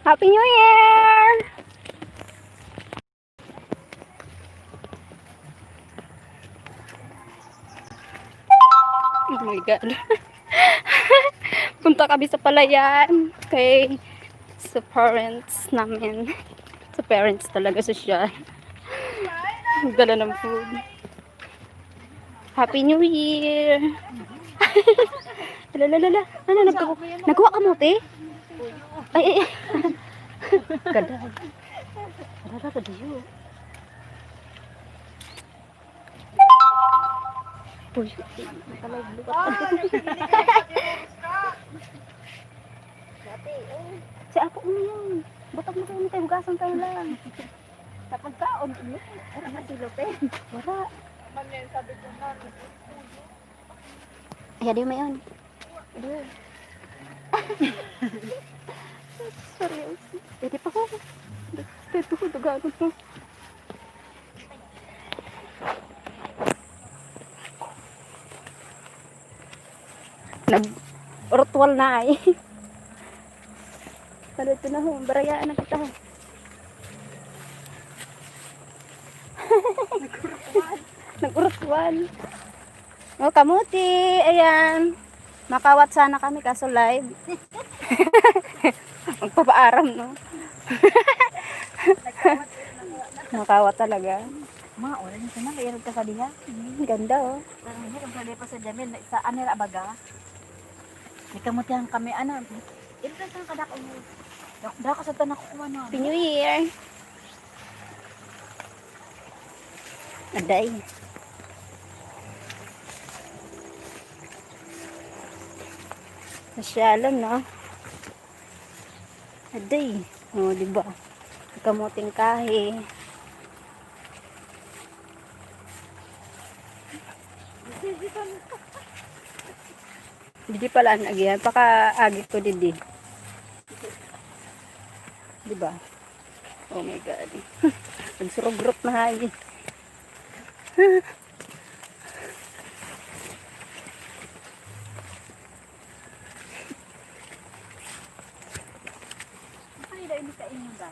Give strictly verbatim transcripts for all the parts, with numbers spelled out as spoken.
Happy New Year! Oh my God. Punta kami sa palayan kay sa parents namin. Sa parents talaga, sosyal. Dala ng food. Happy New Year! Lala, lala. Ano, nagkuha, nagkuha ka mo, te? Ay, ay, ay. Kada. Kada, kada yun. Uy, nakalaglog ako. Si apo mo yun. Butang mo kayo, may hugasan kayo lang. Sa pagkaon, ano? Ano na silo, te? Wala. Ay, adi mo yun. Adi. Seryoso. Adi pa ko. Ito ko, dugagon ko. Nag-ritual na ay. Ano ito na ho? Barayaan na kita. Nag-ritual. Oh, kamuti. Ayan. Makawat sana kami kaso live. Magpapaaram, no? Makawat talaga. Ma, wala na sana. Mayroon ka sa diha. Hmm, ganda, oh. Parang hirap sa diha pa sa Jamil. Sa anira baga. May kamutihan kami, ano. Ito sa kadako mo. Dako sa tanak ko, ano. Happy New Year. Aday. Masyalo, no? Aday. O, di ba? Kamuting kahe. Didi pala ang agihan. Pakaagi ko didi. Di ba? Oh my God. Nagsurugrot na hagi. Ay, dahil sa inyo ba?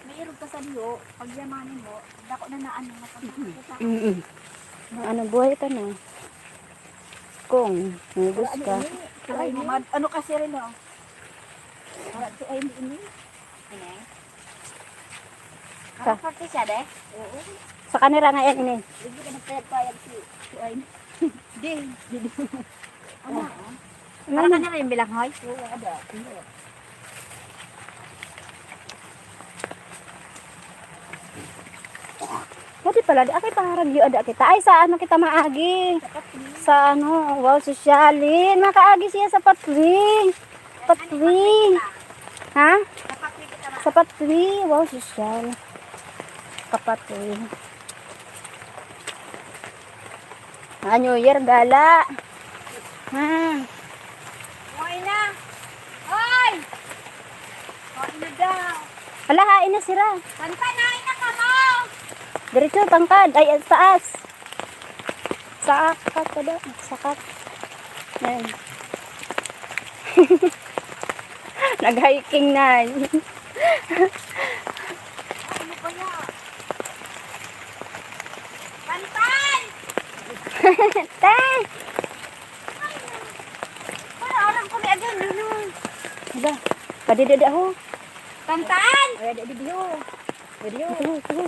May irog ka sa liho, pagyamanin mo, dako na na ano, napagkakita. Mm-mm. Ano, buhay ka na. Kung, nubos ka. Ano, ano kasi rin, oh. Wala si Amy ini. Ini. Sa Parang parte siya, de? Oo. Sa kanila na yan, ini. Hindi ka nagpayag-payag si, si Amy. Di. Ano, oh? Wala Para na. Kanila yung bilanghoy? Oo, ada. Hindi. Pwede pala, di, akay pangaragyo, ada kita. Ay, sa ano kita maagi? Sa ano? Wow, sosyalin. Makaagi siya sa patwi. Patwi. Ha? Sa patwi. Wow, sosyal. Kapatwi. Ah, New Year, gala. Hmm. Hoy na! Hoy! Hoy na daw! Hala, hain na sira. Tantay, hain na kamo! Diretso, tangkad. Ay, taas. Sakat ka daw. Sakat. Ayan. Nag-hiking na. Ano ba yan? Tantay! Te! Para orang ko ni Aden, ano? Hala, kadidi ako. Tantan! Ay, di, di, di, oh. Di, di, oh. Ito, ito.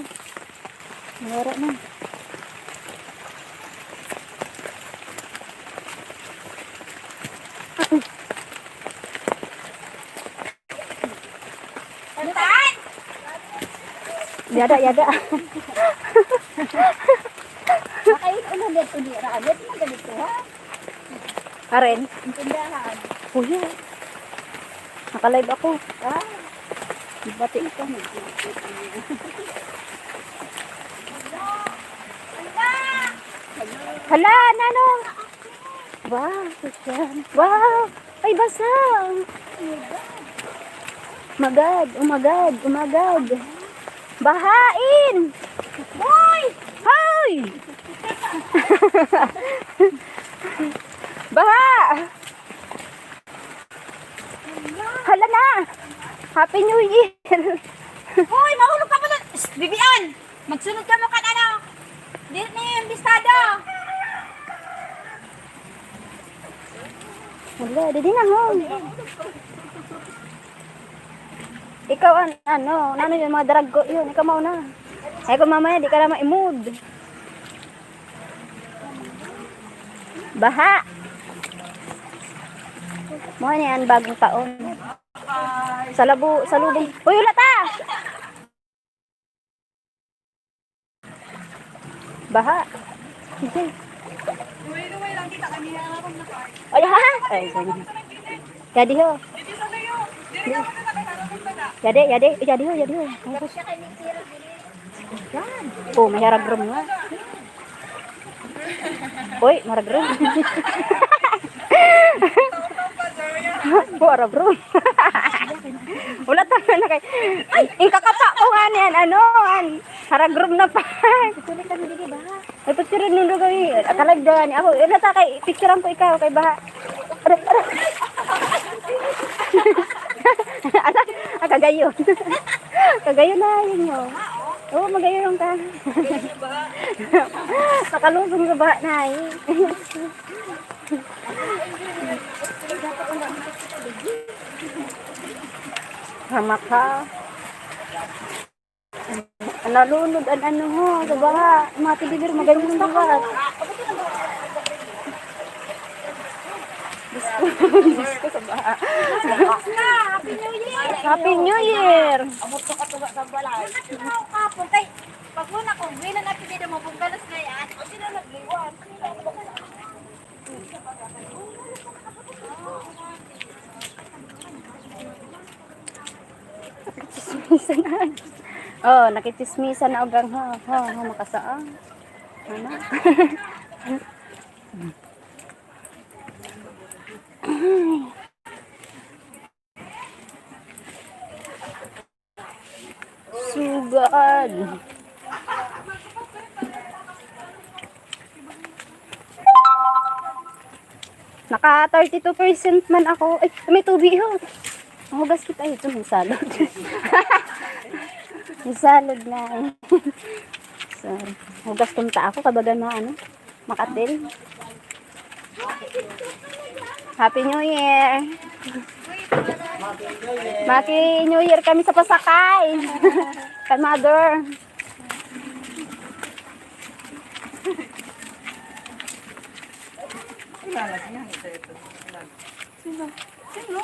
Nawara na. Tantan! Yada, yada. Makain ulo dito ni Raabet, magalito ha. Karen? Ang tindahan. Kuya. Naka-live ako. Ah. Bati ko. Hala, Nanong! Wow, sosyal. Wow! Ay, basa! Magad, umagad, umagad. Bahain! Boy! Hoy! Baha! New Year! Hoy, mahulog ka pala! Shh, Bibian! Magsunod ka mo kan ano? Dili na yung bistado! Wala, didi na mo. Ikaw an ano, ano yung mga drag ko yun, ikaw mauna. Ay kung mamaya di ka na ma-mood. Baha. Mo ni an bagong taon. Sa labo, sa lubong. Uy, wala ta! Baha. Sige. Ay, ha? Ay, sorry. Yadi ho. Yadi, yadi. Yadi ho, yadi ho. Oh, may haragrom nga. Uy, maragrom. Wara, bro. Wala ta na kay. Ay, yung kakapa ko nga niyan, ano, an, haragrom na pa. Kulit kami dili ba? Ay, picture nun daw kami. Akalag daw ni ako. Wala ta kay, picturean ko ikaw, kay baha. Aray, aray. Ala, ah, kagayon. Kagayon na yun mo. Oo, magayon ka. Nakalusong sa baha na eh. Hamak ha. Nalunod an ano ho, sa baha. Mga teddy bear, magayon sa baha. Diyos ko, Diyos ko, sa baha. Happy New Year! Happy New Year! Kapon kay, pag una ko, wala na pwede mo kung galas na yan. O sino nagliwan? Chismisan na. Oh, nakichismisan na ugang ho. Ho, ho, makasaang. Ano? Sugad. Naka thirty-two percent man ako. Ay, may tubig ho. Ang hugas kita ito, may salad. May salad na eh. So, hugas kunta ako, kabagan mga ano, makatil. Happy New Year! Maki New Year kami sa Pasakay. Kan mother. Sino? Sino?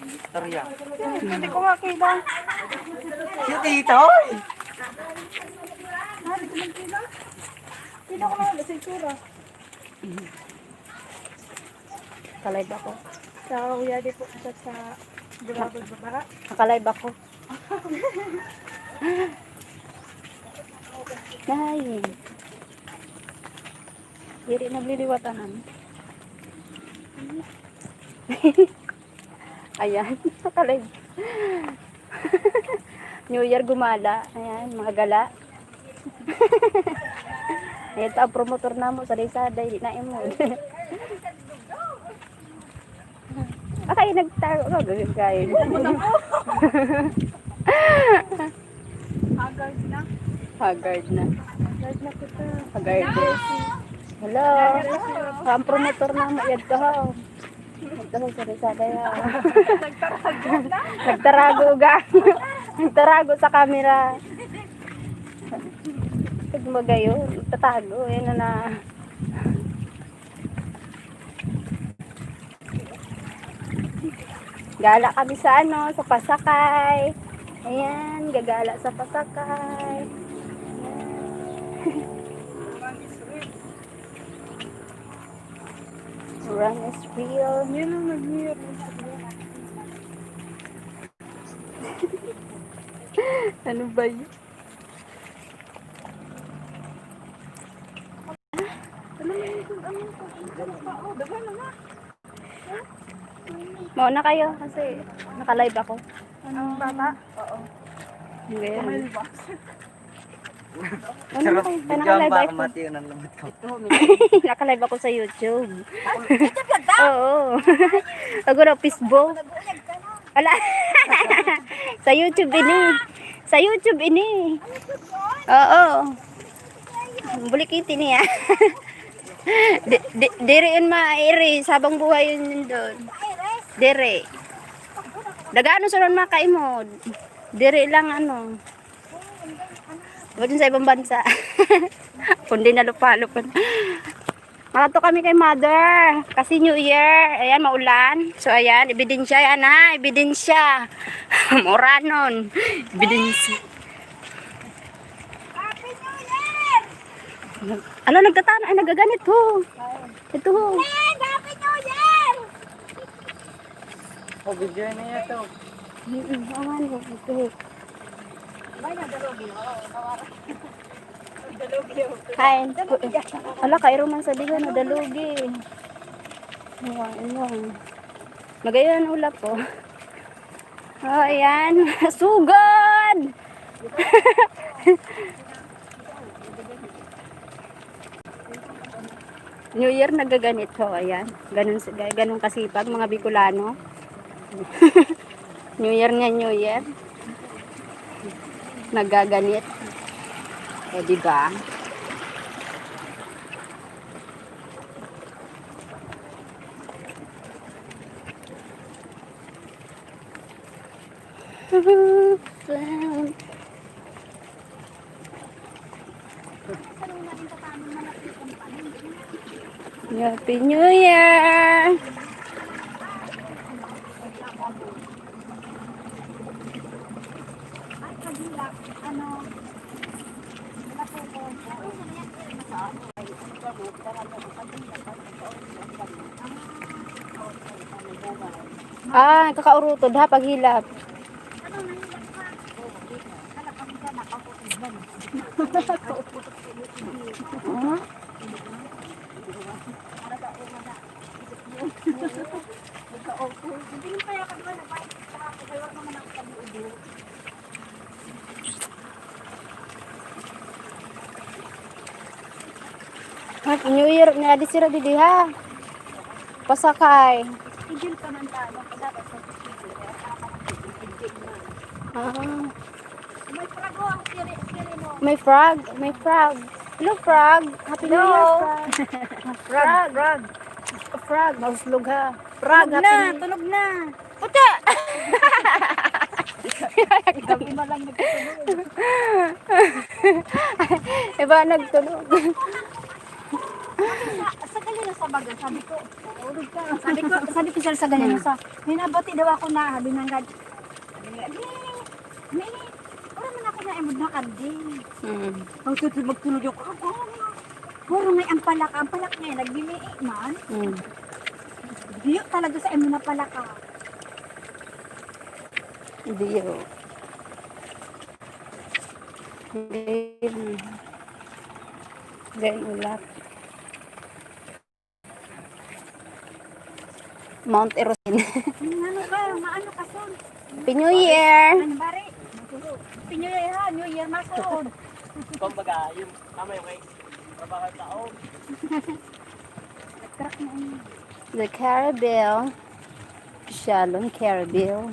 Istorya. Hindi ko makita. Si Tito, oy! Ah, dito lang sila. Sino ko na sa itsura? Kalay ba ko? Sa Uyadi po, sa, sa Duragod, Babara. Nakalive ako. Nay. Diri nagliliwatanan. Ayan, nakalive. New Year gumala. Ayan, mga gala. Ito ang promotor namo sa Lazada, hindi na imod. Okay, nagtago ka, gagawin kayo. Haggard na. Haggard na. Haggard na kita. Haggard. Hello. Ang promotor namo, yadto ho. Yadto ho sa Lazada, ya. Nagtarago na. Nagtarago ga. Nagtarago sa camera. Pag magayon, tatago. Yan na na. Gala kami sa ano, sa Pasakay. Ayan, gagala sa Pasakay. Ayan. Run is real. Yan ang nag-real. Ano ba yun? Ano na yun? Ano yun? Ano pa? Oh, daghan na nga. Mauna kayo kasi naka-live ako. Ang bata? Oo. Ngayon. May box. Ano na kayo? Kaya naka-live ako. Mati yun ang lamot ko. Naka-live ako sa YouTube. YouTube yun daw? Oo. Ako na Facebook. Nag-uyag ka na. Wala. Sa YouTube ini. Sa YouTube ini. Oo. Bulikiti niya. Di, di, diri yun mairi. Sabang buhay yun, yun doon. Diri. Dagano sa ron makaimod. Diri lang ano. Wala sa ibang bansa. Kundi nalupa-lupa. Marato kami kay mother. Kasi New Year. Ayan, maulan. So, ayan. Ebidensya yan, ha? Ebidensya. Mauranon. Ebidensya. Happy New Year! Ala, nagtatana. Ay, nagaganit, ho. Ito, ho. Happy New Year! Oh, video na yan to. Mm, ang ano, okay. Kain. Ala, kairo man sa digo na dalugi. Iwan, iwan. Magayon ang ulap po. Oh, ayan. Sugod! New Year nagaganit ho, ayan. Ganun, ganun kasipag, mga Bicolano. New Year nga New Year. Nagaganit. Eh, di ba? Happy New Year! Ah, kakaurutod ha, paghilap. Happy New Year nga di sira didi ha. Pasakay. Schedule pa man tayo. Dapat sa schedule. Ah. May frog, oh. Siri, siri mo. May frog, may frog. Hello, frog. Happy New Year, frog. Frog, frog. Frog, mauslog ha. Frog, tunog na, happy New Year. Tunog na. Puta! Gabi na lang nagtutulog. Iba nagtulog. Sa, sa gayon na sa baga, sabi ko, "Tulog ka." Sabi ko, sabi ko, "Sir, sa gayon na sa, may nabati daw ako na, sabi nga, sabi nga, "Ni, ni, wala man ako na imod na kandi." Mm. Ang tutulog, magtulog ako, "Ako, puro may ampalak, ampalak ngayon, nagbimiik man." Mm. Diyo talaga sa imo na pala ka. Diyo. Gayon. Gayon ulat. Mount Erosin. Ano ka? Maano ka, son? Happy New Year! Ano, bari? Happy New Year, ha? New Year, masunod. Kumbaga, yung tama yung kay trabaho taon. Nag-crack na yun. The Caribel. Shalom, Caribel.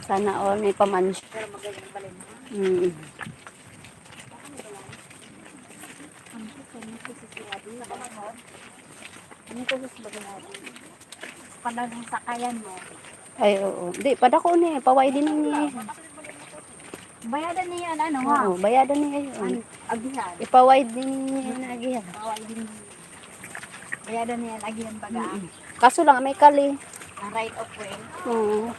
Sana all may pamansya. Pero magaling pala yun. Mm. Ano ko sa bagay natin? Palagang sakayan mo. Ay, oo. Di, padako ni, paway din ni. Bayadan niya, ano, ha? Oo, bayadan niya yun. An-, agihan. Ipaway din niya na agihan. Paway din. Bayadan niya, agihan baga. Mm-mm. Kaso lang, may kali. Ang right of way. Oo.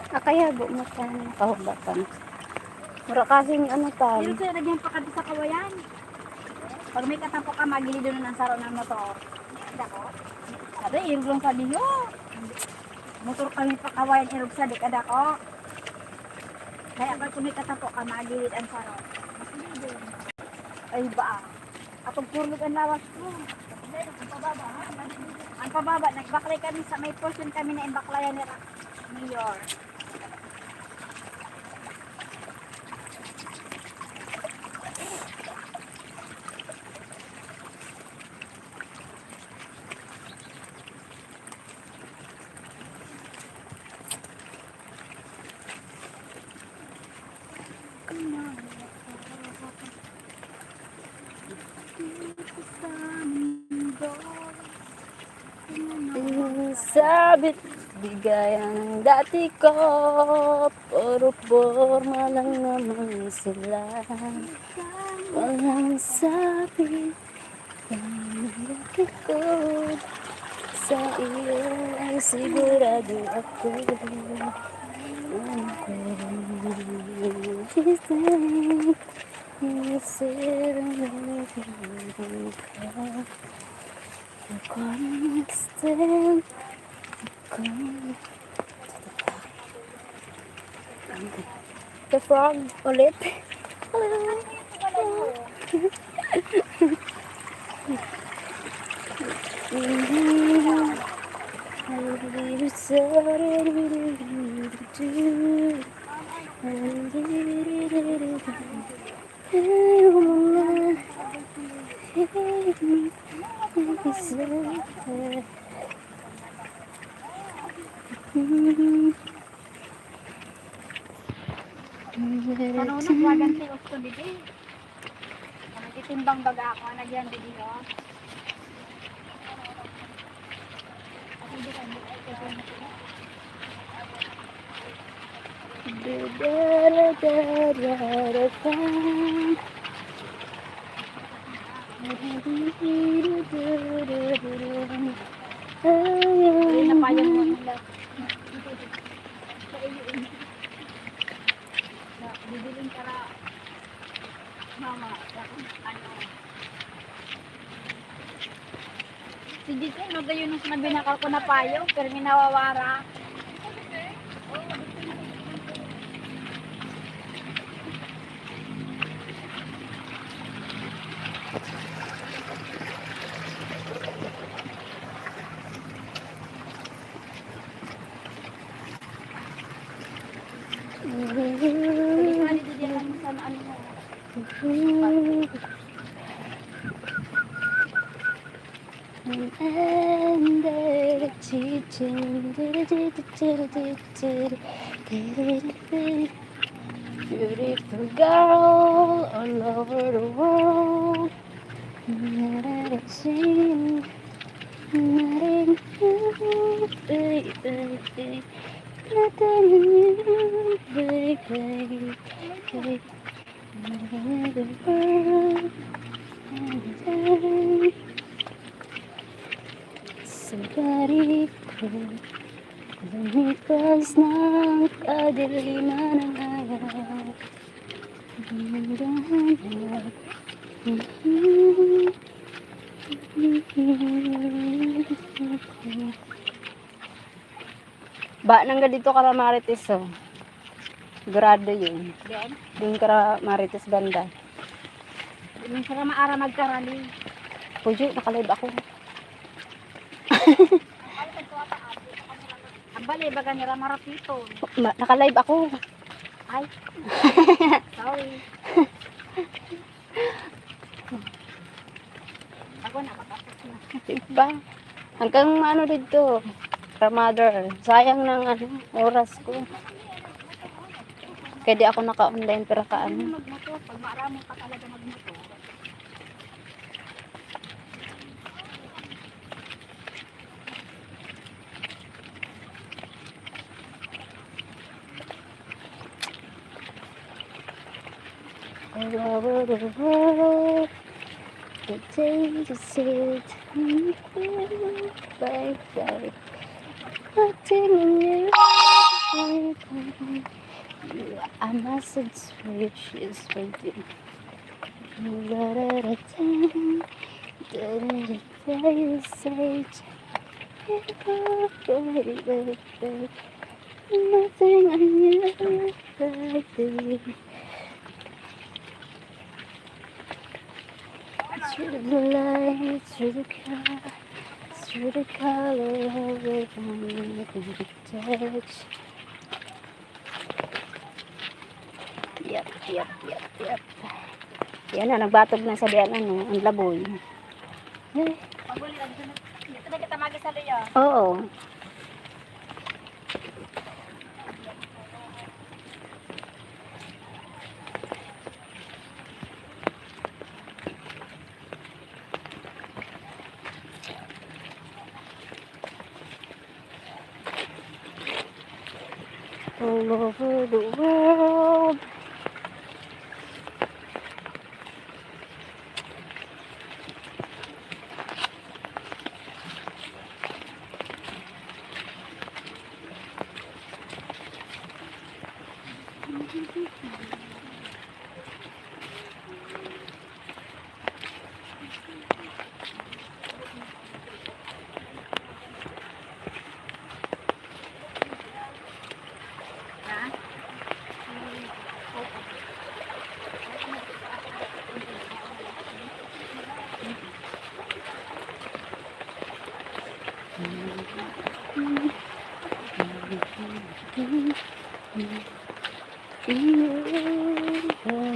Akaya, bu-, mo pa, nakahuba pa. Mura kasing ano pa. Pero sir, lagyan pa ka sa kawayan. Pag may katapo ka, magilid doon ang saro ng motor. Dako. Sabi, irog lang sabi nyo. Motor kami pa kawayan, irog sa di ka dako. Kaya pag may katapo ka, magilid ang saro. Ay, ba? Atong kurlog ang lawas ko. Ang pababa, nagbaklay kami sa may portion kami na imbaklayan ni Ra-, Mayor. Sabit, di gaya ng dati ko, puro porma lang naman sila. Walang sabi, ang likod sa iyo ay sigurado ako. Ang kulang, isip ang nalulungkot. Kung extend, kung the frog ulit. Hello. Kanunod, lagan si Usto didi. Nagtitimbang baga ako, nagyan didi, oh. Ay, napayag mo nila. Bibiling para mama, ano. Sige, sir, magayon ang sinabi na ako na payo, pero may nawawara. And the teaching, beautiful girl all over the world. Not a thing, not a thing, baby, nothing new, baby. Sa bari ko, lumipas na ang kadiliman ng araw. Dahan-dahan na. Ba, nangga dito ka Marites, oh. Sigurado yun. Diyan? Doon ka Marites banda. Doon ka maara magkarali. Puyo, nakalive ako. Ang bali, baga nira marapito. Ma-, nakalive ako. Ay. Sorry. Ako na, matapos na. Iba. Hanggang ano dito, grandmother. Sayang ng ano, oras ko. Kaya di ako naka-online, pero ka ano. Magmotor, pag maaramo ka talaga magmotor. All over the world, the days are said, bye bye. Nothing new. You are a message which is waiting. Da-da-da-da, da-da-da-da, you say, nothing on you, baby. Through the light, through the car, through the color of the touch. Yep, yep, yep, yep. Yan na, nagbatog na sa diyan, ano, ang laboy. Eh. Pag-uli lang, dito na, dito na kita mag-isa, Lea. Oo. all over the world.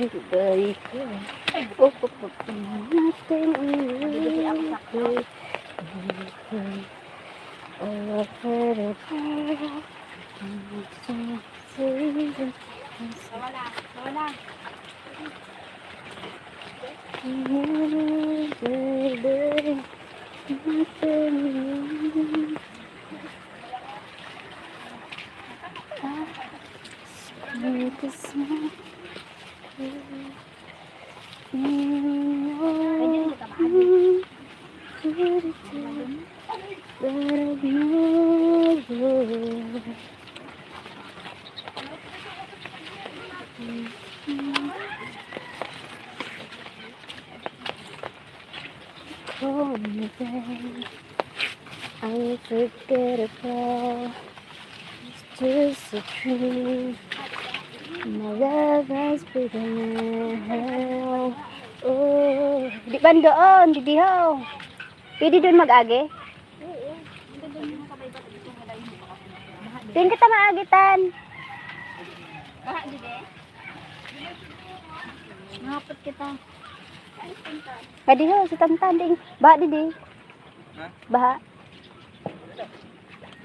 Bye-bye ka. Oh, oh, oh, oh, nothing will break. All over the world. Wala, wala. Bye-bye. Nothing will break. Call me babe. Unforgettable. It's just a dream. My love has begun now. Oh, di ba doon? Di, di ho. Pwede doon mag-agi? Tingin kita maagi, Tan. Baha, di, di. Ngapot kita. Pwede ho, si Tantan, ding. Baha, di, di. Ha? Baha.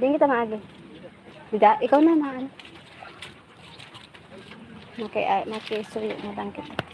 Ding kita maagi. Diga, ikaw na, maan. Okay, ah, makisuyo na lang kita.